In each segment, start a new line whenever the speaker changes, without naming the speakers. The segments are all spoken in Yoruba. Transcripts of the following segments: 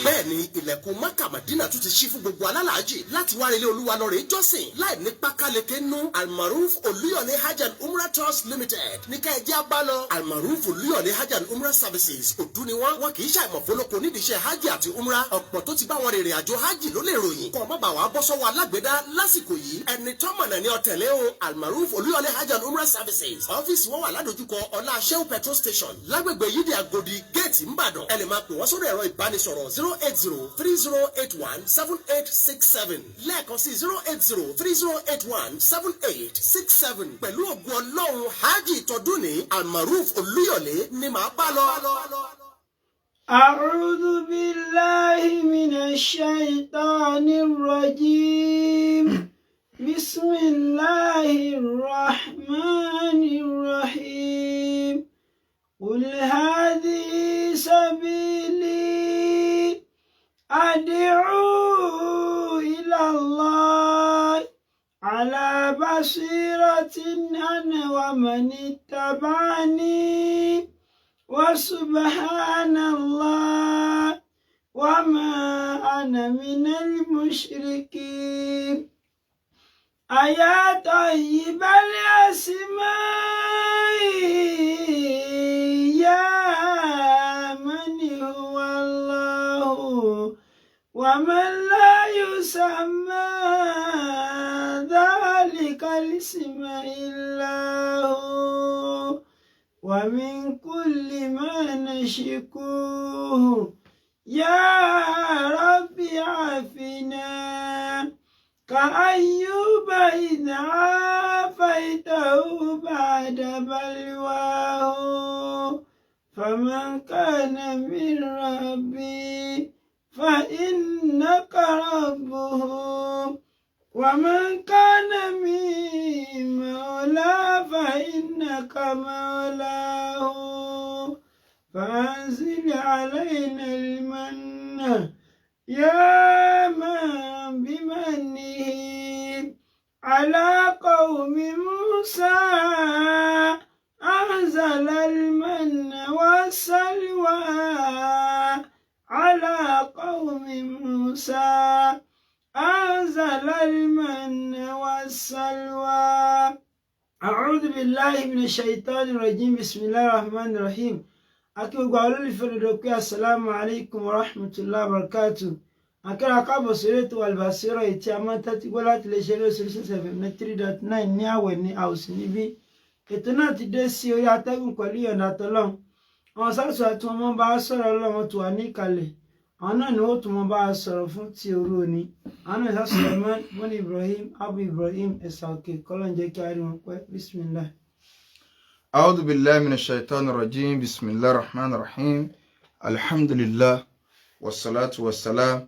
Bẹ́ẹ̀ ni ilẹ̀kùn Maka Madina tún ti ṣí fún gbogbo alálàájì láti wá relé Olúwa lọ rèé jọ́sìn láì ní pákáleke nú. Almaroof Olúyọ̀lé Hajj and Umrah Tours Limited ní ká ẹ jẹ́ á bá lọ. Almaroof Olúyọ̀lé Hajj and Umrah Services, òdú ni wọ́n. Wọn kì í ṣàìmọ̀ fọlọ́kọ nídìí iṣẹ́ hajj àti umrah. Ọ̀pọ̀ tó ti bá wọn rìnrìn àjò hajj ló lè ròyìn. Kọ́ ọ má bàa wá bọ́ sọ́wọ́ alágbèédá lásìkò yìí, ẹni tọ́mọ̀nà ni ọ̀tẹ̀lé o. Almaroof Olúyọ̀lé Hajj and Umrah Services, ọ́fíìsì wọn wà ládojúkọ Ọlá Shell petrol station, lágbègbè Yídì Agodi Gate, Ńbàdàn. Ẹ lè máa pè wọ́n sórí ẹ̀rọ ìbánisọ̀rọ̀ 08030817867, lẹ́ẹ̀kan sí 08030817867. Pẹ̀lú ògùn Ọlọ́run, hajj tọdún ní, Almaroof Olúyọ̀lé ni màá bá lọ.
أعوذ بالله من الشيطان الرجيم. بسم الله الرحمن الرحيم. قل هذه سبيلي أدعو إلى الله على بصيرة أنا ومن اتبعني، وسبحان الله وما أنا من المشركين. أيا طيب الأسماء، يا من هو الله ومن لا يسمى ذلك الاسم إلا هو، ومن كل ما نشكوه يا رب عافنا، كأيوب إذ عافيته بعد بلواه، فمن كان من ربي فإنك ربه، ومن كان من مولى فإنك مولاه، فأنزل علينا المن يا من بمنه على قوم موسى أنزل المن والسلوى، على قوم موسى أنزل المن والسلوى. أعوذ بالله من الشيطان الرجيم. بسم الله الرحمن الرحيم. A kí gbogbo àwọn olólùfẹ́ lọ́dọ̀ pé السلام عليكم ورحمة الله وبركاته. Akẹ́rọ akábọ̀ sórí ètò Albasira yìí tí a máa ń tẹ́tí gbọ́ láti lè ṣe eré Solution FM ní 3.9 ní àwẹ̀ ní àwòsí níbí. Ètò náà ti dé sí orí atẹ́gùn pẹ̀lú ìyọ̀ǹda tọ́lọ́run. Àwọn sáàsù àti wọn máa ń bá a sọ̀rọ̀ Ọlọ́run tó wà ní ìkàlẹ̀. Àwọn náà ni wọ́n tún máa bá a sọ̀rọ̀ fún ti òru òní. Àwọn náà sá Suleiman bọ́ni Ibrahim Abu Ibrahim Ẹ̀sà Òkè. Kọ́lọ́n jẹ́ kí a rí wọn pẹ́. بسم الله.
أعوذ بالله من الشيطان الرجيم. بسم الله الرحمن الرحيم. الحمد لله والصلاة والسلام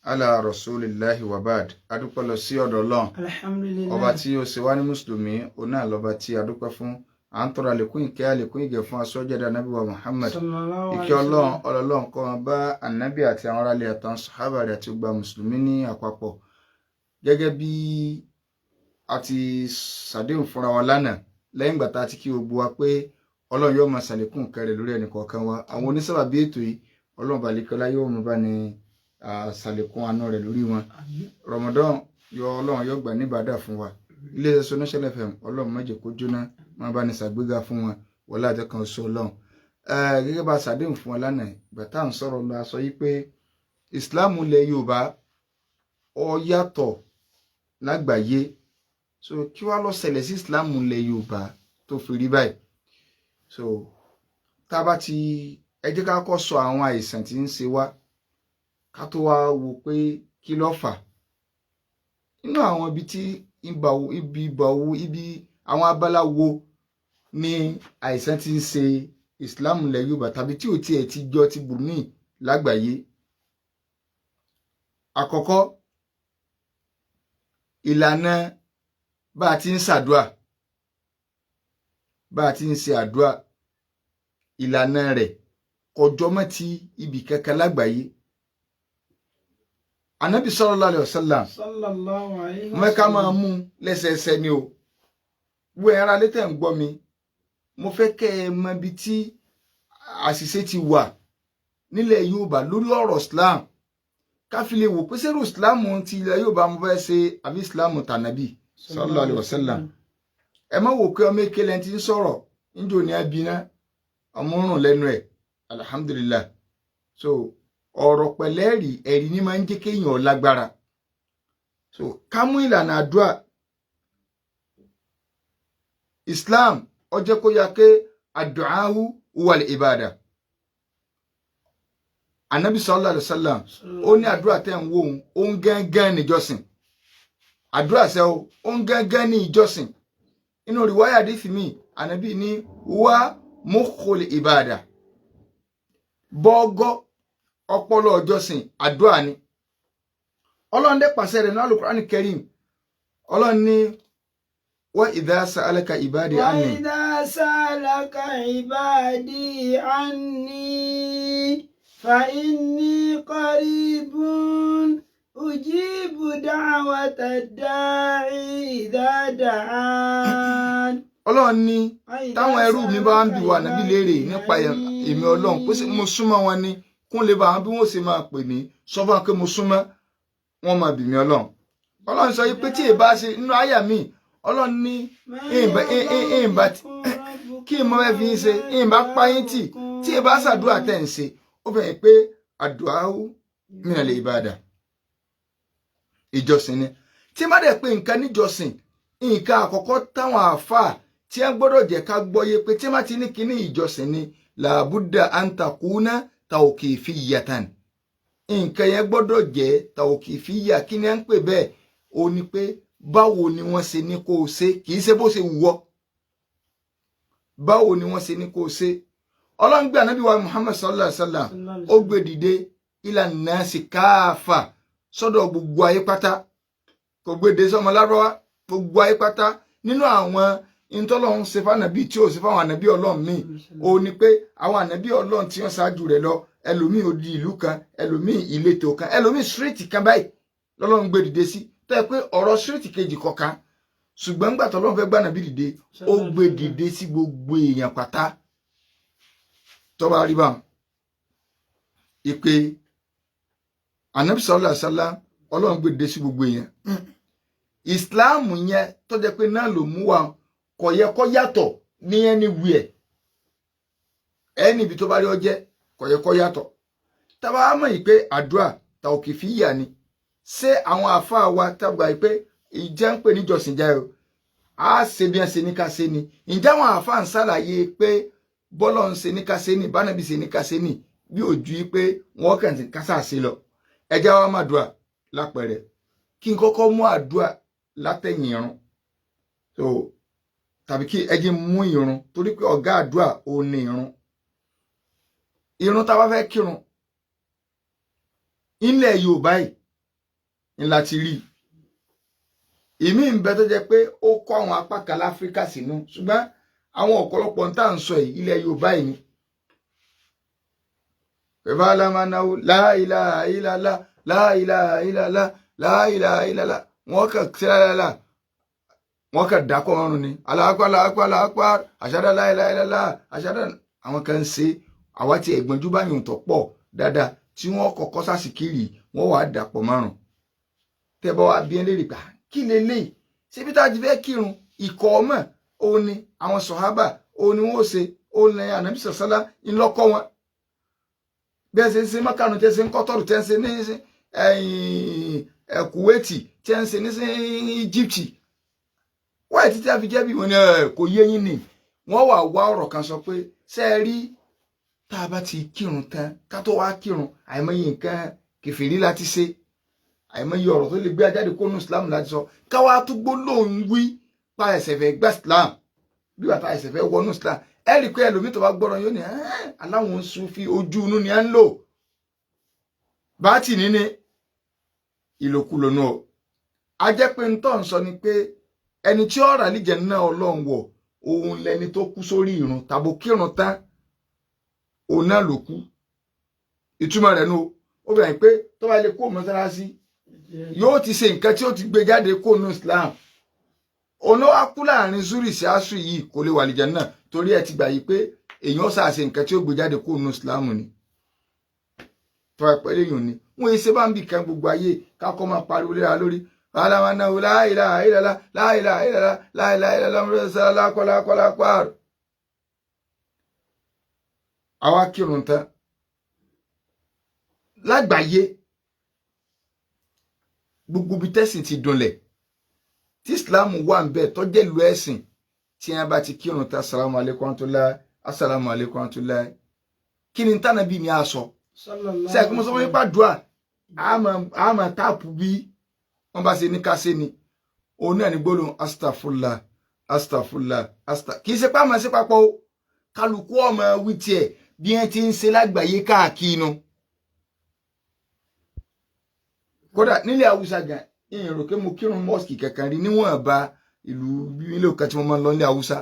على رسول الله وبعد. Adúpẹ́ lọ sí ọ̀dọ̀ Ọlọ́run,
الحمد لله.
ọba tí ó ṣe wá ní mùsùlùmí, òun náà lọ́ba tí a dúpẹ́ fún. À ń tọrọ àlékún ìkẹ́, àlékún ìgẹ̀ fún aṣọ́jẹ́dá Ànábì wa Muhammad.
صلى الله عليه
Ìkẹ́ Ọlọ́run,
وسلم.
ọlọ́run kó máa bá Ànábì àti àwọn aráàlú àtàwọn sàhábà rẹ̀ àti gbogbo mùsùlùmí ní àpapọ̀. Gẹ́gẹ́ bí a ti ṣàdéhùn fúnra wa lánàá, lẹ́yìn ìgbà tá a ti kí gbogbo wa pé Ọlọ́run yóò máa ṣàlékún ìkẹ́ rẹ̀ lórí ẹnì kọ̀ọ̀kan wa, àwọn onísábàbí ètò yìí, Ọlọ́run balẹ̀kọ́lá yóò máa bá ní ṣàlékún àánú rẹ̀ lórí wọn. Ramadan yọ, Ọlọ́run yóò gbà níbàdà fún wa. Iléeṣẹ́ Solution FM, Ọlọ́run má jẹ́ kó jóná, máa bá ní ṣàgbéga fún wọn wọlé àjọkàn oṣù Ọlọ́run. Gẹ́gẹ́ bá a ṣàdéhùn fún wa lánàá, ìgbà tá à ń sọ̀rọ̀ lọ, a sọ yìí pé Ìsìláàmù ilẹ̀ Yorùbá ó yàtọ̀ lágbàáyé. So kí wàá lọ ṣẹlẹ̀ sí Ìsìláàmù ilẹ̀ Yorùbá tó fi rí báyìí? So tá a bá ti, ẹ jẹ́ ká kọ́ sọ àwọn àìsàn tí ń ṣe wá, ká tó wá wo pé kí ló fà nínú àwọn ibi tí ibà, ibi ibà wo, ibi àwọn abala wo ni àìsàn ti ń ṣe Islam ilẹ̀ Yorùbá tàbí tí ò tiẹ̀ ti jọ ti bùrùmí lágbàáyé. Àkọ́kọ́, ìlànà bá a ti ń ṣàdúà, bá a ti ń ṣe àdúà, ìlànà rẹ̀ kọjọ́ mọ́ ti ibì kankan lágbàáyé. Anabi صلى الله عليه وسلم
صلى الله عليه
mẹ́ka máa
وسلم.
mú lẹ́sẹẹsẹ ni o. Wo ẹ̀rọ alẹ́ tẹ̀ ń gbọ́ mi, mo fẹ́ kẹ́ ẹ mọ ibi tí àṣìṣe ti wà nílẹ̀ Yorùbá lórí ọ̀rọ̀ Islam. Ká fi lè wò pé sẹ́rù Islam ti ilẹ̀ yóò bá mo fẹ́ ṣe àbí Islam tànàbí sallallahu alaihi wasallam. Ẹ má wò pé ọmọ èké lẹ́ni tí ń sọ̀rọ̀ níjò ní abiná ọmọ rùn lẹ́nu ẹ̀, alhamdulillah. So ọ̀rọ̀ pẹ̀lẹ́rì ẹ̀rí ní máa ń jẹ́ kéèyàn lágbára. So ká mú ìlànà àdúrà Islam, ó jẹ́ kó yá pé àdùáhù wal ìbàdà. Anabi sallallahu alaihi wasallam ó ní àdúrà tẹ́ ń wò ó ń gángan níjọsìn. Àdúrà sẹ́ o, ó ń gángan ní ìjọsìn. Inú rìwáyà àdìsí mi, anabi ní wá mukhul ìbàdà, bọ́gọ́ ọpọlọ ìjọsìn àdúrà ni. Ọlọ́run dẹ̀ pàṣẹ rẹ̀ ní Al-Qur'an Karim. Ọlọ́run ní wa idha sa'alaka ibadi anni.
Wa idha sa'alaka ibadi anni fa inni qaribun ujibu da'wata da'i idha da'an.
Ọlọ́run ní táwọn ẹrú mi bá ń bi wà nábì léèrè nípa èmi Ọlọ́run pé mo súnmọ́ wọn ni, kún lè bá àwọn bí wọ́n ṣe máa pè mí, sọ fún wọn pé mo súnmọ́ wọn, máa bì mí Ọlọ́run. Ọlọ́run sọ pé tí èbá ṣe nínú àyà mi, Ọlọ́run ní ìbá kí n mọ ẹ fi ń ṣe ìbá páyín tì tí èbá ṣàdúrà tẹ̀ ń ṣe. Ó fẹ́ pé àdúrà mìíràn lè ìbàdà ìjọsìn ni. Tí má dẹ̀ pé nǹkan níjọsìn, nǹkan àkọ́kọ́ táwọn àáfàá tí ẹ gbọ́dọ̀ jẹ́ ká gbọ́yé pé tí má ti ní kíní ìjọsìn ni, làbúdà àǹtakùnà tawqifiyatan, nǹkan yẹn gbọ́dọ̀ jẹ́ tawqifiyya. Kí ni à ń pè bẹ́ẹ̀? Ó ní pé báwo ni wọ́n ṣe ní kó o ṣe, kì í ṣe bó ṣe wù ọ́, báwo ni wọ́n ṣe ní kó o ṣe. Ọlọ́run gbé ànábì wa Muhammad sallallahu alaihi wa sallam, ó gbé dìde ila nasi káfà, sọ́dọ̀ gbogbo ayé pátá. Kò gbé dé sọ́mọ lárọ́wá, gbogbo ayé pátá. Nínú àwọn ìtọ́lọ́run ṣe fànàbí tí ò ṣe fáwọn ànàbí Ọlọ́run míì, ó ní pé àwọn ànàbí Ọlọ́run tí wọ́n ṣáájú rẹ̀ lọ, ẹlòmíì odi ìlú kan, ẹlòmíì ìletò kan, ẹlòmíì síríìtì kan báyìí lọ́lọ́run gbé dìde sí, tó yẹ pé ọ̀rọ̀ síríìtì kejì kọ̀ọ̀kan. Ṣùgbọ́n ńgbà tọ́lọ́run fẹ́ gbànàbí dìde, ó gbé dìde sí gbogbo èèyàn pátá. Tó bá rí báwọn ìpè ànábì sallallahu alaihi wasallam, Ọlọ́run gbé dìde sí gbogbo èèyàn. Ìsìláàmù yẹn tó jẹ́ pé náà ló mú wa, kò yẹ kó yàtọ̀ ní anywhere, ẹni ibi tó bá rí ọ jẹ́, kò yẹ kó yàtọ̀. Tábà á mọ̀ yìí pé àdúrà tawqifiyya ni, ṣé àwọn àáfàá wa tábà yìí pé ìjẹ́ ń pè níjọsìn jẹ́ o, á ṣe bí wọ́n ṣe ní ká ṣe ni? Ǹjẹ́ àwọn àáfàá ń ṣàlàyé pé bọ́lọ̀ ń ṣe ní ká ṣe ni, bánàbí ṣe ní ká ṣe ni, bí òjú yìí pé wọ́n kàn ti kásà ṣe lọ? Ẹjẹ́ wa má dùà lápẹ̀rẹ̀ kí n kọ́kọ́ mú àdúà látẹ̀yìn irun, so tàbí kí ẹjẹ́ mú irun, torí pé ọ̀gá àdúà ò ní irun. Irun tá a bá fẹ́ kírun ilẹ̀ Yorùbá yìí ńlá ti rí ìmí ń bẹ tó jẹ́ pé ó kọ́ àwọn apá kan láfíríkà sínú, ṣùgbọ́n àwọn ọ̀pọ̀lọpọ̀ ń tà ń sọ yìí ilẹ̀ Yorùbá yìí ni. Ìfàlámánáwó la ilaha illallah, la ilaha illallah, la ilaha illallah, wọ́n kàn sí lálálà, wọ́n kàn dákọ̀ ọ̀run ni aláàpá aláàpá aláàpá àṣàdá la ilaha illallah àṣàdá. Àwọn kan ń ṣe àwa tí ẹ̀gbọ́njú bá yùn tó pọ̀ dáadáa tí wọ́n kọ́kọ́ sàṣìkiri, wọ́n wàá dàpọ̀ márùn. Tẹ́ bá wá bí ẹ léèrè gbà kí leléyìí, síbi tá a ti fẹ́ kírun ìkọ́ ọmọ òun ni àwọn sọ̀hábà òun ni wọ́n ṣe, òun ni ànábì sàṣálá ńlọ́kọ́ wọn bí ẹ ṣe ń ṣe mọ́kànù, tí ẹ ṣe ń kọ́tọ̀rù, tí ẹ ń ṣe ní Kuwaiti, tí ẹ ń ṣe ní Íjíbítì wáyé títí a fi jẹ́ bí wọn ni kò yé yín ni. Wọ́n wà wá ọ̀rọ̀ kan sọ pé ṣé ẹ rí tá a bá ti kírun tán, ká tó wá kírun, àìmọye nǹkan kèfèrí láti ṣe, àìmọye ọ̀rọ̀ tó lè gbé ajáde kó nù Islam láti sọ, káwá tó gbólóhùn wí pa ẹsẹ̀ fẹ́ gbà Islam, bí wàá ta ẹsẹ̀ fẹ́ wọnú Islam. Ẹ rí i pé ẹlòmíì tó bá gbọ́rọ̀ yóò ní aláwọn ń Sufi ojú inú ni à ń lò báàtì níní ìlòkulò nù. Ọ a jẹ́ pé ń tọ́ ń sọ ni pé ẹni tí ó rà líjẹ náà Ọlọ́run wọ̀, òun lẹni tó kú sórí ìrun tàbó kírun tán, òun náà ló kú. Ìtumọ̀ rẹ̀ nù, ó bẹ̀rẹ̀ pé tó bá lè kó mọ́sálásí yóò ti ṣe nǹkan tí ó ti gbé jáde kó nù Islam. Òun ló wá kú láàrin zuri sí asu yìí, kò lè wà lìjẹ náà, torí ẹ ti gbà yìí pé èèyàn ṣàṣe nǹkan tí ó gbé jáde kó nù Islam ni. Tó ẹ pẹ́ lẹ́yìn òní wọ́n ṣe bá ń bì kan gbogbo ayé kákọ́ máa pariwo léra lórí alámanáwó láìláà ìlàlá láìláà ìlàlá láìláà ìlàlá mọ́tòsálá kọ́lákọ́lá pààrọ̀. Àwa kírun tán lágbàáyé, gbogbo ibi tẹ́sìn ti dunlẹ̀ tí Islam wà ń bẹ̀ tọ́jẹ́ ìlú ẹ̀sìn, tí wọ́n bá ti kírun tán, assalamu alaikum warahmatullahi, assalamu alaikum warahmatullahi. Kí ni tánàbí ni a sọ?
Sallallahu
Ṣe àkómọ sọ wọn nípa dùà àmọ́ táàpù bí wọ́n bá ṣe ní ká ṣe ni, òun náà ní gbólóhùn astafurlah, astafurlah, asta. Kì í ṣe pé àmọ́ ṣe papọ̀ o, kálukú ọmọ wí tiẹ̀ bí wọ́n ti ń ṣe lágbàáyé káàkiri nu. Kódà nílẹ̀ Haúsá gan, ìyẹn rò pé mo kírun mọ́ọ̀sì kankan rí níwọ̀nba ìlú nílò kan tí mo máa ń lọ nílẹ̀ Haúsá.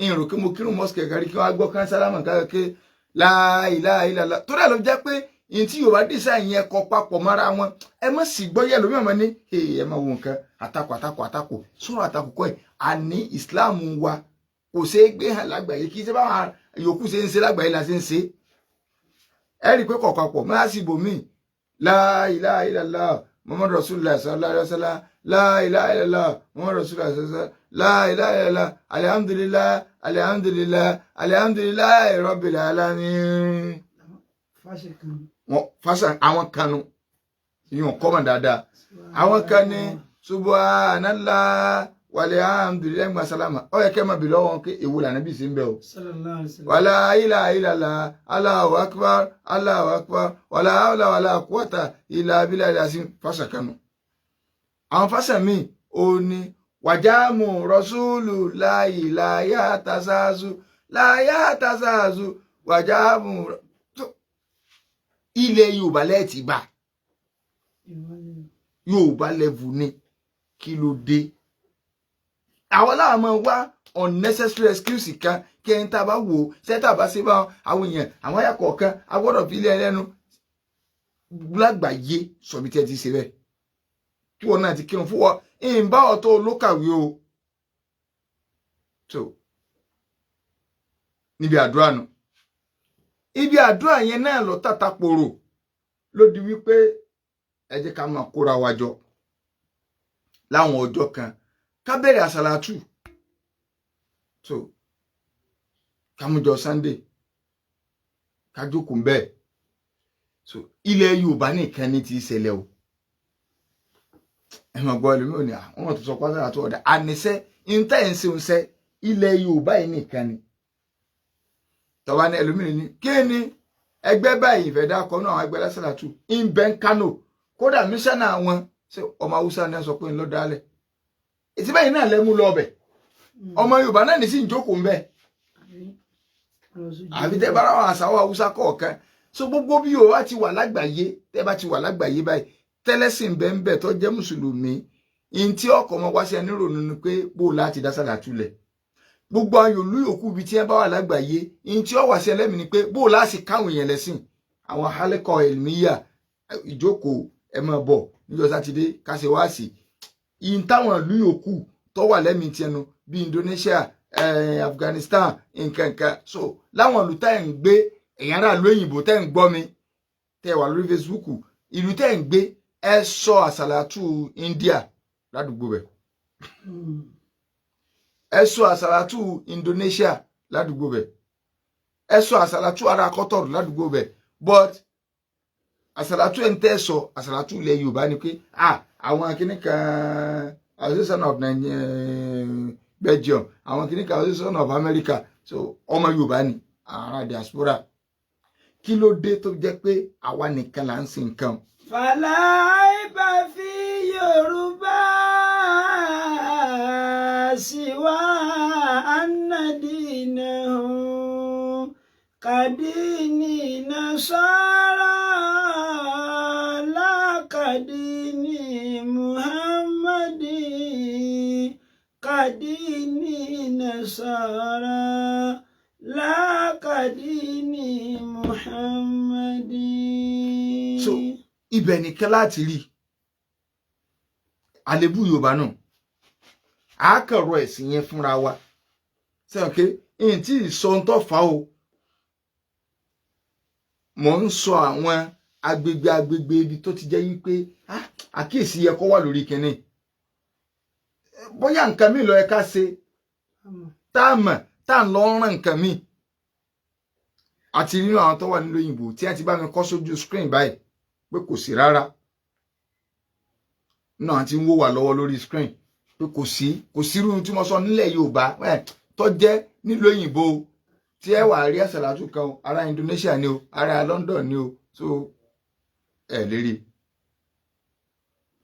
Ìyẹn rò pé mo kírun mọ́ọ̀sì kankan rí kí wọ́n á gbọ́ kán sálámà káàkiri láìláìlàlá. Tó dà ló jẹ́ pé ìyẹn tí Yorùbá dísà yẹn kọ papọ̀ mọ́ra wọn, ẹ má sì gbọ́ yẹ lómi ọmọ ní ẹ má wo nǹkan àtakò àtakò àtakò sọ̀rọ̀ àtakò kọ́ ẹ̀. Àní Islam wa kò ṣeé gbé hàn lágbàáyé, kì í ṣe báwọn yòókù ṣe ń ṣe lágbàáyé la ṣe ń ṣe. Ẹ rí i pé kọ̀ọ̀kan pọ̀ máa sì bò míì láìláìlàlá Muhammadu Rasulullah sallallahu alaihi wasallam, láìláìlàlá Muhammadu Rasulullah sallallahu alaihi wasallam, láìláìlàlá, alhamdulillah, alhamdulillah, alhamdulillah rabbil alamin.
Fáṣe kan.
Wọn fásà àwọn kanu ìyọ̀n kọ́mọ̀ dáadáa, àwọn kan ní subhanallah walhamdulillah gba sálámà. Ó yẹ kẹ́ máa bì lọ́wọ́ wọn pé èwo lànà bí sí ń bẹ̀ o.
Sallallahu alaihi wasallam.
Wàlá ilaha illallah, Allahu akbar, Allahu akbar, wàlá hawla wàlá quwwata illa billahi asim. Fásà kanu. Àwọn fásà míì ò ní wàjáàmù rọ́súlù láyì láyà tasáàzù láyà tasáàzù wàjáàmù ilẹ̀ Yorùbá lẹ́ẹ̀tì bá Yorùbá lẹ́vù ni. Kí ló dé àwọn láwọn máa wá unnecessary excuse kan kí ẹni tá a bá wò ó ṣé tá a bá ṣe bá àwọn èèyàn àwọn àyà kọ̀ọ̀kan a gbọ́dọ̀ fi ilé ẹlẹ́nu lágbàáyé sọ̀bi tí ẹ ti ṣe bẹ́ẹ̀ tí wọn náà ti kírun fún wọn ìbá ọ̀tọ̀ olókàwé o tó níbi àdúrà nù. Ibi àdúrà yẹn náà lọ tàtà pòrò ló di wípé ẹ jẹ́ ká máa kóra wa jọ láwọn ọjọ́ kan ká bẹ̀rẹ̀ àsàlátù tó ká mú jọ Sunday ká jókòó bẹ́ẹ̀. So ilẹ̀ Yorùbá nìkan ní ti ṣẹlẹ̀ o. Ẹ máa gbọ́ ẹlòmíràn ní àwọn tó sọ pátá àti ọ̀dà àníṣe ìntẹ́ ẹ̀ ń ṣe oúnṣẹ́ ilẹ̀ Yorùbá yìí nìkan ni. Tọ́ba ní ẹlòmíràn ní kí ni ẹgbẹ́ báyìí ìfẹ́ dákọ̀ náà, àwọn ẹgbẹ́ lásàlátù ń bẹ ń Kánò, kódà mísánà wọn ṣé ọmọ Haúsá ni wọ́n sọ pé ń lọ dálẹ̀ ètí báyìí náà lẹ́mú lọ ọbẹ̀. Ọmọ Yorùbá náà ní sí ń jókòó ń bẹ́ẹ̀ àbí tẹ́ bá ra àwọn àṣà Haúsá kọ̀ọ̀kan. So gbogbo bí Yorùbá ti wà lágbàáyé, tẹ́ bá ti wà lágbàáyé báyìí, tẹ́lẹ̀sìn bẹ́ẹ̀ tó jẹ́ mùsùlùmí, in tí ọkọ̀ ọmọ wá sí ẹni rònú ni pé bó láti dá sàlátù lẹ̀. Gbogbo àwọn yòlú yòókù ibi tí ẹ bá wà lágbàáyé, in tí ó wà sí ẹlẹ́mìí ni pé bó láti káwọn èèyàn lẹ́sìn. Àwọn hálẹ́kọ̀ ẹ̀lmíyà ìjókòó ẹ máa bọ̀ níjọ́ sátidé káṣe wá sí in táwọn ìlú yòókù tó wà lẹ́mìí tiẹnu bíi Indonesia, Afghanistan, nǹkan kan. So láwọn ìlú tẹ́ ń gbé, ẹ̀yin ará ìlú òyìnbó tẹ́ ń gbọ́ mi, tẹ́ wà lórí Facebook, ìlú tẹ́ ń gbé, ẹ sọ àsàlátù India ládùúgbò bẹ̀, ẹ sọ àsàlátù Indonesia ládùúgbò bẹ̀, ẹ sọ àsàlátù ara kọ́tọ̀rù ládùúgbò bẹ̀. But àsàlátù ẹ̀ ń tẹ́ sọ àsàlátù ilẹ̀ Yorùbá ni pé àwọn akíní kan Association of Belgium, àwọn kìíní kan Association of America. So ọmọ Yorùbá ni ará diaspora. Kí ló dé tó jẹ́ pé àwa nìkan là ń sin nǹkan?
Fàlà ibà fi Yorùbá siwa anadinahu kadini nasara la kadini Muhammadi kadini nasara la kadini Muhammadi.
So ibẹ̀ nìkan láti rí àlébù Yorùbá náà, a kàn rọ ẹ̀sìn yẹn fúnra wa sẹ́wọ̀n pé n tí ì sọ ń tọ́ fà o. Mò ń sọ àwọn agbègbè agbègbè ibi tó ti jẹ́ wípé àkíyèsí yẹ kó wà lórí kinní, bóyá nǹkan mi ló yẹ ká ṣe tá a mọ̀ tá a lọ rán nǹkan mi. Àti nínú àwọn tó wà nílùú òyìnbó tí wọ́n ti bá mi kọ́ sójú screen báyìí pé kò sí rárá, náà ti ń wò wá lọ́wọ́ lórí screen pé kò sí, kò sírú tí mo sọ nílẹ̀ Yorùbá tó jẹ́ nílùú òyìnbó tí ẹ wà rí àsàlátù kan o, ará Indonesia ni o, ará London ni o, so ẹ lérí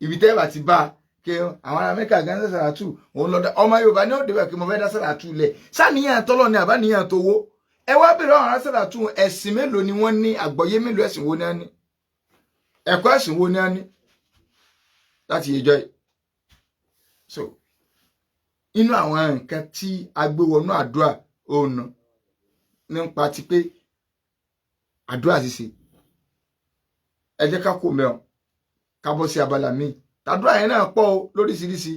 ibi tẹ́ bá ti bá kí àwọn ará Amẹ́ríkà gan sàlátù òun lọ́dọ̀ ọmọ Yorùbá ní òde bẹ́ẹ̀ kí mo fẹ́ dá sàlátù lẹ̀ sáníyàn tọ́lọ́ ni àbáníyàn tó wó. Ẹ wá bèrè àwọn ará sàlátù, ẹ̀sìn mélòó ni wọ́n ní, àgbọ́yé mélòó, ẹ̀sìn wo ni wọ́n ní, ẹ̀kọ́ ẹ̀sìn wo ni wọ́n ní láti ìjọ yìí. So inú àwọn nǹkan tí a gbé wọnú àdúrà òun nípa ti pé àdúrà ṣíṣe, ẹ jẹ́ ká kó mẹ́ọ̀ ká bọ́ sí abala míì. Tàdúrà yẹn náà pọ̀ o lóríṣiríṣi,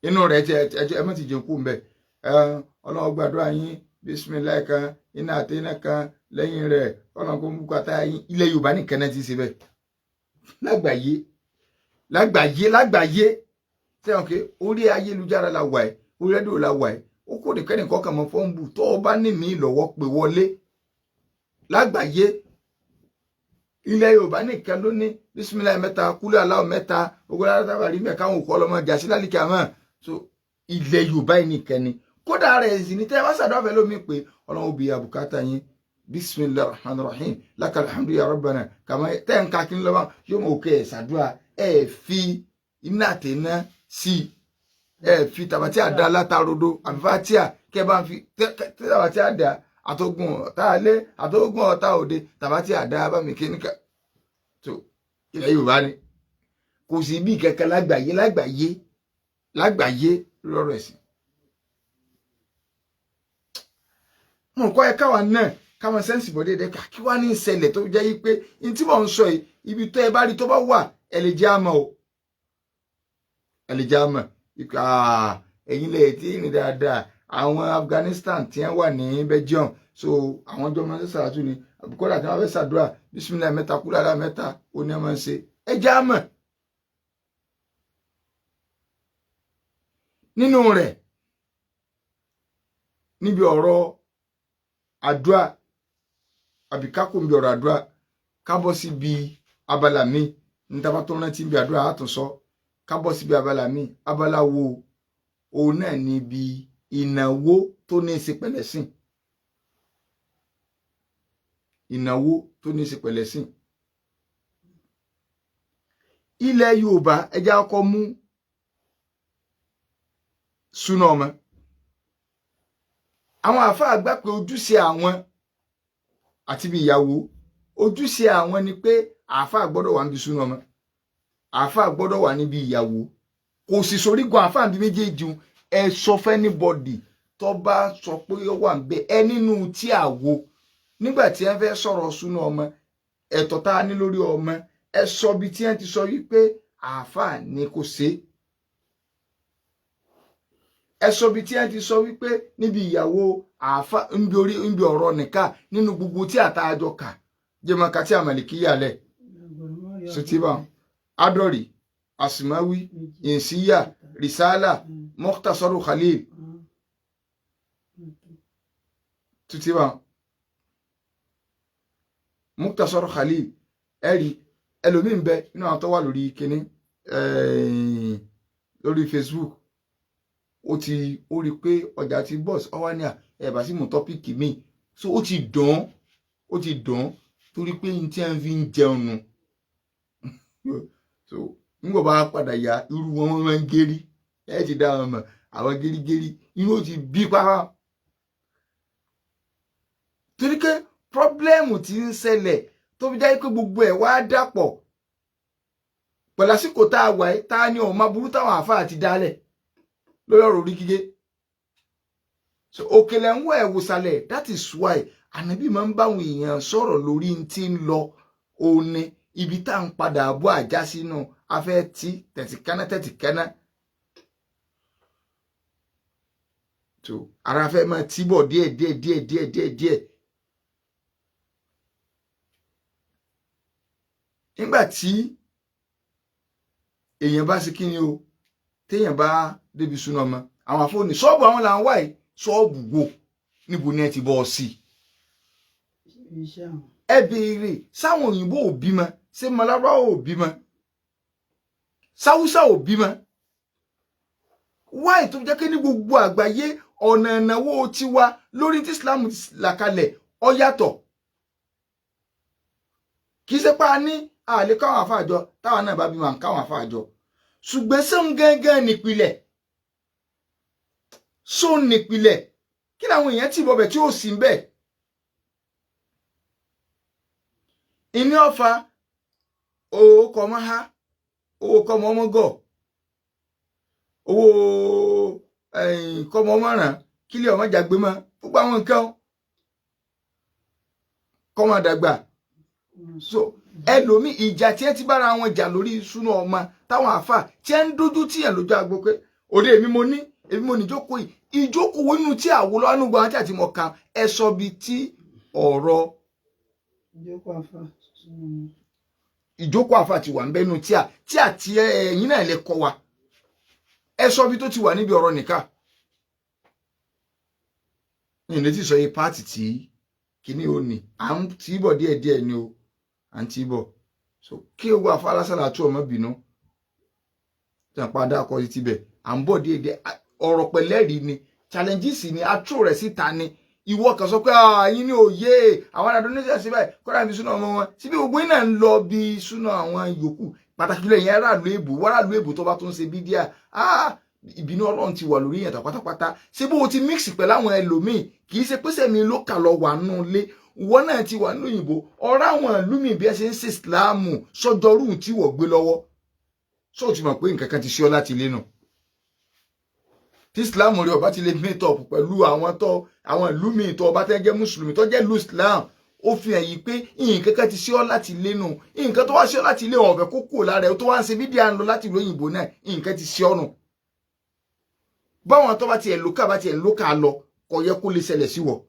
inú rẹ̀ ti ẹ má ti jẹun kú mbẹ. Ọlọ́run gbàdúrà yín, bísímíláì kan, iná àti iná kan lẹ́yìn rẹ̀, Ọlọ́run kó mú kátà yín. Ilẹ̀ Yorùbá nìkan náà ti ṣe bẹ́ẹ̀ lágbàáyé, lágbàáyé, lágbàáyé. Sẹ́wọ̀n pé orí ayélujára la wà ẹ́, orí rédíò la wà ẹ́, ó kò ní kẹ́nìkan kàn mọ́ fọ́nbù tó o bá ní mí lọ́wọ́ pé wọlé lágbàáyé. Ilẹ̀ Yorùbá nìkan ló ní bísímíláì mẹ́ta, kúlẹ̀ aláwọ̀ mẹ́ta, ogun aláwọ̀ rí mẹ́ka àwọn òkú ọlọ́mọ jà sí lálìkí àmọ́. So ilẹ̀ Yorùbá yìí nìkan ni. Kódà rẹ̀ sì ní tẹ́ ẹ bá ṣàdúrà fẹ́ lómi pé Ọlọ́run ó bi àbùkátà yín, bisimilahi rahman rahim, lakal hamdu ya rabbana, kàmá tẹ́ ń ka kí n lọ́wọ́ yóò mọ̀ òkè ẹ̀ ṣàdúrà, ẹ̀ fi iná àtẹ̀ná sí ẹ̀ fi tàbátí àdá látarodo àbí fatia kẹ́ bá ń fi tàbátí àdá àtọ́gùn ọ̀tá alẹ́ àtọ́gùn ọ̀tá òde tàbátí àdá bámi kí níkà. Tó ilẹ̀ Yorùbá ni kò sí bí kankan lágbàáyé, lágbàáyé, lágbàáyé lọ́rọ̀ ẹ̀sìn. Mo kọ́ ẹ káwa náà káwọn sẹ́ǹsì bọ̀ déédéé ká kí wá ní ìṣẹ̀lẹ̀ tó jẹ́ yí pé n tí mò ń sọ yìí, ibi tó ẹ bá rí tó bá wà, ẹ lè jẹ́ àmọ́ o, ẹ lè jẹ́ àmọ́ ẹ̀yin lè tí ì rìn dáadáa. Àwọn Afghanistan tí wọ́n wà ní Belgium, so àwọn ọjọ́ máa ń ṣàtú ni àbíkọ́dà tí wọ́n fẹ́ ṣàdúrà bísímílà mẹ́ta, kúlàlà mẹ́ta ó ní wọ́n máa ń ṣe, ẹ jẹ́ àmọ́. Nínú rẹ̀ níbi ọ̀rọ̀ àdúrà àbí kákò níbi ọ̀rọ̀ àdúrà, kábọ̀ síbi abala mi níta bá tó rántí níbi àdúrà àtúnṣọ, kábọ̀ síbi abala mi. Abala wo òun náà níbi ìnáwó tó ní í ṣe pẹ̀lẹ́sìn, ìnáwó tó ní í ṣe pẹ̀lẹ́sìn. Ilẹ̀ Yorùbá ẹja ọkọ mú súná ọmọ. Àwọn àáfàá gbà pé ojúṣe àwọn àti bí ìyàwó, ojúṣe àwọn ni pé àáfàá gbọ́dọ̀ wà níbi súná ọmọ, àáfàá gbọ́dọ̀ wà níbi ìyàwó. Kò sì sorígun àáfàá níbi méjèèjì. Ẹ sọ fẹ́nibọ́dì tó bá sọ pé ó wà níbẹ̀ ẹ nínú tí àwo nígbà tí ẹ fẹ́ sọ̀rọ̀ súná ọmọ, ẹ̀tọ́ tá a ní lórí ọmọ, ẹ sọ bí tí ẹ ti sọ wípé àáfàá ni kò ṣe, ẹ sọ bí tí ẹ ti sọ wípé níbi ìyàwó àáfà, níbi orí, níbi ọ̀rọ̀ nìka, nínú gbogbo tí àtàjọ kà jẹmọ̀ká tí àmàlìkí yàlẹ̀ sotí adọ́rì asimawi insiya risala mukhtasaru khalil tuti bá mukhtasaru khalil. Ẹ̀rí ẹlòmíín bẹ nínú àwọn tó wà lórí kíní lórí Facebook, ó ti ó rí i pé ọjà ti bọ́ọ̀sì ọwá ní à ẹ bá sì mú tọ́pìkì míì, so ó ti dùn, ó ti dùn torí pé n tí a fi ń jẹun nù. So nígbà bá padà yá irú wọn wọn máa ń gérí, ẹ ti dá wọn mọ̀, àwọn gérigéri inú ó ti bí pápá torí pé pírọ́blẹ́mù ti ń ṣẹlẹ̀ tó fi jẹ́ pé gbogbo ẹ̀ wá dàpọ̀ pẹ̀lú àsìkò tá a wà yìí, tá a ní ọ̀ma burú táwọn àáfàá ti dálẹ̀ lórí ọ̀rọ̀ orí gígé. So òkèlè ń wọ ẹ̀wòsàlẹ̀. That is why ànábì máa ń báwọn èèyàn sọ̀rọ̀ lórí tí ń lọ òní ibi tá à ń padà bọ́ àjá sínú afẹ́ tí tẹ̀tìkánná tẹ̀tìkánná tó ara fẹ́ máa tí bọ̀ díẹ̀ díẹ̀ díẹ̀ díẹ̀ díẹ̀ díẹ̀. Nígbà tí èèyàn bá ṣe kí ni o, téèyàn bá débi súná ọmọ, àwọn àfọwọ́nì ṣọ́ọ̀bù àwọn là ń wá yìí, ṣọ́ọ̀bù wo níbo ni ẹ ti bọ́ ọ sí?
Iṣẹ́ àwọn.
Ẹ béèrè, sáwọn òyìnbó ò bímọ? Ṣé Malárúbáwá ò bímọ? Sáwúsá ò bímọ? Wáyé tó jẹ́ pé ní gbogbo àgbáyé, ọ̀nà ìnáwó tiwa lórí tí Islam ti là kalẹ̀ ó yàtọ̀. Kì í ṣe pa ní àlè káwọn àfàjọ táwọn náà bá bímọ, à ń káwọn àfàjọ, ṣùgbọ́n sóun gángan nípìlẹ̀, sóun nípìlẹ̀ kí làwọn èèyàn tì bọ̀bẹ̀ tí ó sì ń bẹ̀. Ìní ọ̀fà owó kọmọ ha, owó kọmọ ọmọ gọ̀, owó kọmọ ọmọ ràn kílẹ̀ ọmọ jàgbé mọ́, gbogbo àwọn nǹkan kọmọ dàgbà. So ẹlòmíì, ìjà tí ẹ ti bára wọn jà lórí ìṣúná ọmọ táwọn àáfà tí ẹ ń dojú tíyàn lójú agbo pé òde èmi mo ní, èmi mo ní ìjókòó yìí, ìjókòó inú tí àwo lọ́wọ́ nínú gbọ́n àti mọ̀ kan ẹ sọ bí tí ọ̀rọ̀
Ìjókòó àfa sínú ọmọ.
Ìjókòó àáfà ti wà ń bẹ́nu tí à tí àti ẹ̀yìn náà lè kọ́ wa. Ẹ sọ bí tó ti wà níbi ọ̀rọ̀ nìka ní ìrètí sọ yìí pààtì tí kìíní ò ní à ń tì í bọ̀ díẹ̀díẹ̀ ni o, à ń tì í bọ̀. So kí owó afárásálà tó ọmọ bínú tí a padà kọ sí tibẹ̀, à ń bọ̀ díẹ̀díẹ̀. Ọ̀rọ̀ pẹ̀lẹ́rìí ni, challenges ni atúrò rẹ̀ síta ni. Ìwọ kan sọ pé ẹ̀yin ní òye àwọn Indonesia sí báyìí kọ́ra ibi súná ọmọ wọn síbi gbogbo iná ń lọ bí súná àwọn yòókù, pàtàkì jùlọ ìyẹn aráàlú èbù, wàràlú èbù tó bá tún ṣe bídíà, ìbínú Ọlọ́run ti wà lórí yẹn pátápátá. Ṣé bó o ti mix pẹ̀lú àwọn ẹlòmíì, kì í ṣe pé sẹ́mi ló kà lọ wà nù lé ìwọ náà ti wà nínú òyìnbó, ọ̀rọ̀ àwọn ìlú mi bí ẹ ṣe ń ṣe ìsìláàmù sọjọ́rú tí wọ́n gbé lọ́wọ́, sọ ti mọ̀ pé nǹkan kan ti ṣe ọ́ láti ilé nù tí islam rí ọba ti lè meet up pẹ̀lú àwọn tó àwọn ìlú míì tó ọba tẹ́ jẹ́ mùsùlùmí tó jẹ́ ìlú islam, ó fi hàn yìí pé nǹkan kan ti ṣe ọ́ láti ilé nù. Nǹkan tó wá ṣe ọ́ láti ilé ọ̀fẹ́ kó kúrò lára ẹ̀ tó wá ń ṣe bídíà ń lọ láti ìlú òyìnbó náà, nǹkan ti ṣe ọ́ nù. Báwọn tó bá tiẹ̀ lókà bá tiẹ̀ lókà lọ, kò yẹ kó lè ṣẹlẹ̀ sí wọ̀.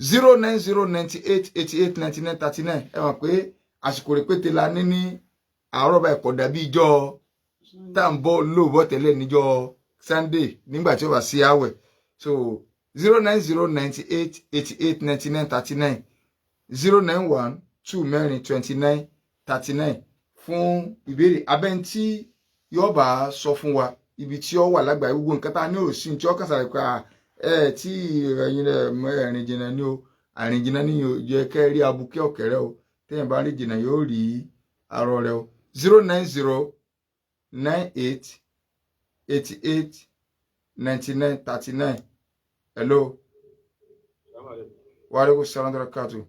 09098889939. Ẹ mọ̀ pé àsìkò rẹ̀ pété la ní ní àárọ̀ báyìí, kò dàbí ìjọ tá à ń bọ̀ lóòbọ̀ tẹ́lẹ̀ níjọ́ Sunday nígbà tí ó bá sí àwẹ̀. So 09098889939, 091 2 4 29 39 fún ìbéèrè abẹ́ntí yóò bá sọ fún wa ibi tí ó wà lágbàáyé, gbogbo nǹkan tá a ní òsín tí ó kàn sáré pé ẹ tí ẹ̀yin rẹ̀ mọ ẹ̀rìn jìnnà ni o, àrìn jìnnà ni yóò jẹ́ kẹ́ rí abúkẹ́ ọ̀kẹ́rẹ́ o, téèyàn bá rìn jìnnà yóò rí arọ rẹ o. 09098889939. Hello. Wa alaikum salaam wa barakatuh.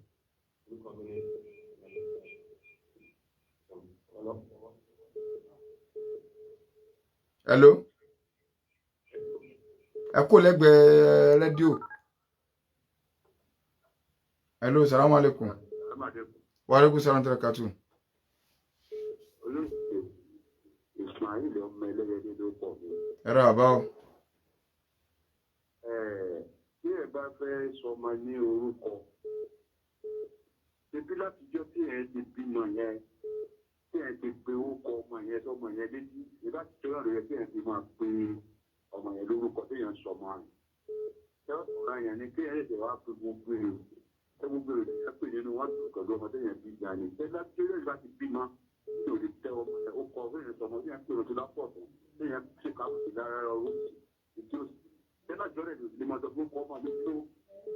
Hello, ẹ kú lẹ́gbẹ̀ẹ́ rédíò. Hello, salaam alaikum. Wa alaikum salaam wa barakatuh.
Olóòtú Ismail ọmọ ẹlẹ́yẹdé ló pọ̀ mi.
Ẹ rà bá o.
Tí ẹ bá fẹ́ sọmọ ní orúkọ, ṣebí látijọ́ tí ẹ ti bímọ yẹn, tí ẹ ti pe orúkọ ọmọ yẹn sọmọ yẹn létí, ìbá tijọ́ náà ló yẹ kí ẹ ti máa pe ọmọ yẹn lórúkọ tí yẹn ń sọmọ rẹ̀. Ṣé ọ̀rọ̀ yẹn ni kí ẹ ṣẹ̀ṣẹ̀ wá pe gbogbo èrò, ṣé gbogbo èrò yẹn pè nínú wọn pẹ̀lú ọmọ tí yẹn bí gan ni? Ṣé látijọ́ yẹn bá ti bímọ, tí ò lè tẹ ọmọ yẹn, ó kọ fún ìrìnsọ ọmọ tí yẹn pè ó ti lápọ̀ tó, tí yẹn ṣe káàkiri lára ọrọ̀ ìdí òsì. Ṣé látijọ́ rẹ̀ lè máa sọ fún ọmọ mi tó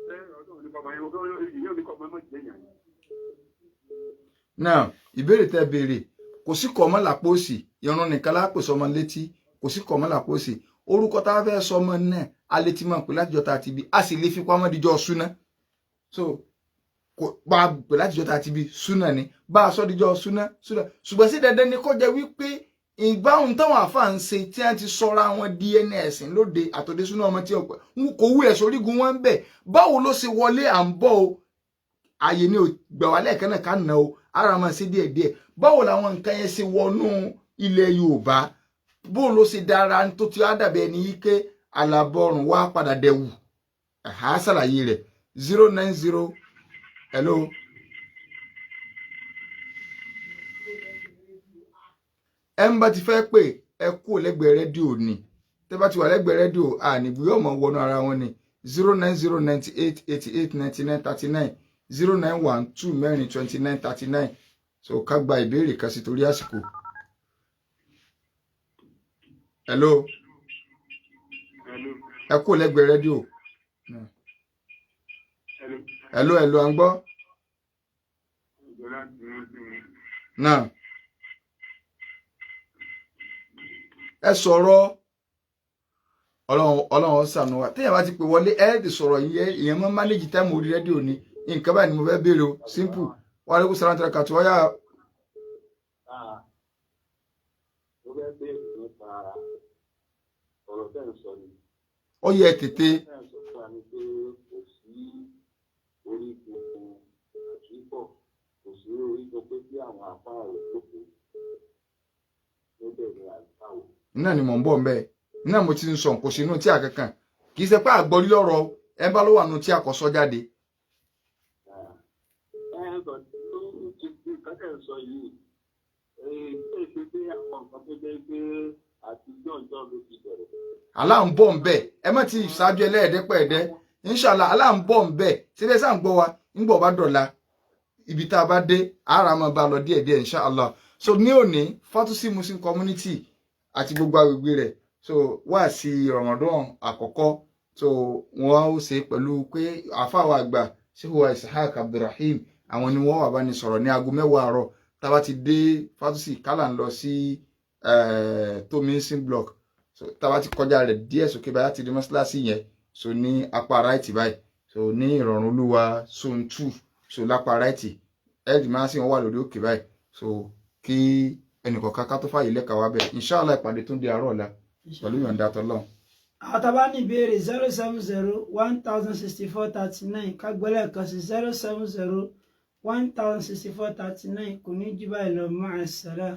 ṣé ọdún òní kọ́ ọmọ yẹn, ìyẹn òní kọ́ ọmọ yẹn jẹ́ yẹn.
Now, ìbéèrè tẹ́ béèrè, kò sí kọ̀ ọmọ làpò òsì, irun nìkan lápò sọmọ létí, kò sí kọ̀ ọmọ làpò òsì. Orúkọ tá a fẹ́ sọmọ náà a lè ti máa pè látijọ́ tá a ti bí, a sì lè fi pamọ́ díjọ́ súná. So kò bá a pè látijọ́ tá a ti bí súná ni, bá a sọ díjọ́ súná súná. Ṣùgbọ́n sí dandan ni kó jẹ́ wípé ìgbáhùn táwọn àáfàá ń ṣe tí wọ́n ti sọra wọn di ẹni ẹ̀sìn lóde àtòdé súná ọmọ tí ọ̀pẹ kò wúlẹ̀ sórígun wọn ń bẹ̀. Báwo ló ṣe wọlé à ń bọ̀ o, ààyè ni ò gbà wá lẹ́ẹ̀kan náà ká nà o, ara máa ṣe díẹ̀díẹ̀. Báwo làwọn nǹkan yẹn ṣe wọnú ilẹ̀ Yorùbá? Bó ló ṣe dára tó ti á dàbí ẹni yí pé alábọ̀rùn wá padà dẹ̀wù? Ẹ̀há ṣàlàyé rẹ̀. 090. Hello. Ẹ ń bá ti fẹ́ pè, ẹ kú lẹ́gbẹ̀ẹ́ rédíò ni. Tẹ́ bá ti wà lẹ́gbẹ̀ẹ́ rédíò, ànígbé yóò mọ̀ wọnú ara wọn ni. 09098889939, 091 44 29 39. So ká gba ìbéèrè kan sí torí àsìkò. Hello.
Hello.
Ẹ kú lẹ́gbẹ̀ẹ́ rédíò.
Hello.
Hello, hello, à ń gbọ́.
Ìjọba ti ń sìn mí.
Náà ẹ sọ̀rọ̀. Ọlọ́run, Ọlọ́run ó ṣàánú wa. Téèyàn bá ti pè wọlé, ẹ ti sọ̀rọ̀ yìí, ìyẹn mọ́ manage time orí rédíò ni. Nǹkan báyìí ni mo fẹ́ béèrè o, simple. Wa alaikum salaam tẹ́lẹ̀ kàtó ọ̀yà.
Mo fẹ́ béèrè nípa ọ̀rọ̀ tẹ́ ń sọ ni.
Ó yẹ tètè.
Tẹ́ ń sọ fún wa ni pé kò sí orígun àtúbọ̀, kò sí orígun pé kí àwọn àpá rẹ̀ jókòó níbẹ̀ ni àlùfáà wò.
Náà ni mò ń bọ̀ ń bẹ́ẹ̀ náà, mo ti ń sọ, kò sínú tí a kankan, kì í ṣe pé àgbọ̀rí lọ́rọ̀ ẹ bá ló wà nù tí a kò sọ jáde.
Ẹ ẹ sọ tó ti fi nǹkan tẹ̀ ń sọ yìí, ẹ ṣe pé àwọn nǹkan tó jẹ́ pé àtijọ́ ìjọ ló ti bẹ̀rẹ̀.
Àlá ń bọ̀ ń bẹ̀, ẹ má ti ṣáájú ẹlẹ́ẹ̀dẹ́pẹ̀ẹ́dẹ́. Inshallah, àlá ń bọ̀ ń bẹ̀ síbẹ̀ sáà ń gbọ́ wa. Ń gbọ́ bá dọ̀la, ibi tá a bá dé, ara máa bá a lọ díẹ̀díẹ̀, inshallah. So ní òní, Fatusi Muslim Community àti gbogbo agbègbè rẹ̀, so wá sí Ramadan àkọ́kọ́, so wọ́n ó ṣe pẹ̀lú pé àfáà àgbà Sheikh wa Ishaq Abdulrahim, àwọn ni wọ́n wà bá ní sọ̀rọ̀ ní aago 10 àárọ̀. Tá a bá ti dé Fatusi, kálá ń lọ sí Tomisin Block. So tá a bá ti kọjá rẹ̀ díẹ̀ sókè báyìí, láti di mọ́ṣáláṣí yẹn, so ní apá right báyìí, so ní Ìrọ̀rùn Olúwa Zone 2, so lápá right, ẹ̀ẹ́dì máa sì wọ́n wà lórí òkè báyìí. So kí ẹnìkọ̀ọ̀kan ká tó fàyè lẹ́ka wá bẹ̀, inshallah. Ìpàdé tó ń di àárọ̀ ọ̀la pẹ̀lú ìyọ̀ǹda tọ́lọ́run.
Àwọn tá a bá ní ìbéèrè, 070 1064 39. Kágbọ́lẹ̀ kan sí, 070 1064 39. Kò ní jù báyìí lọ. Ma'a salam.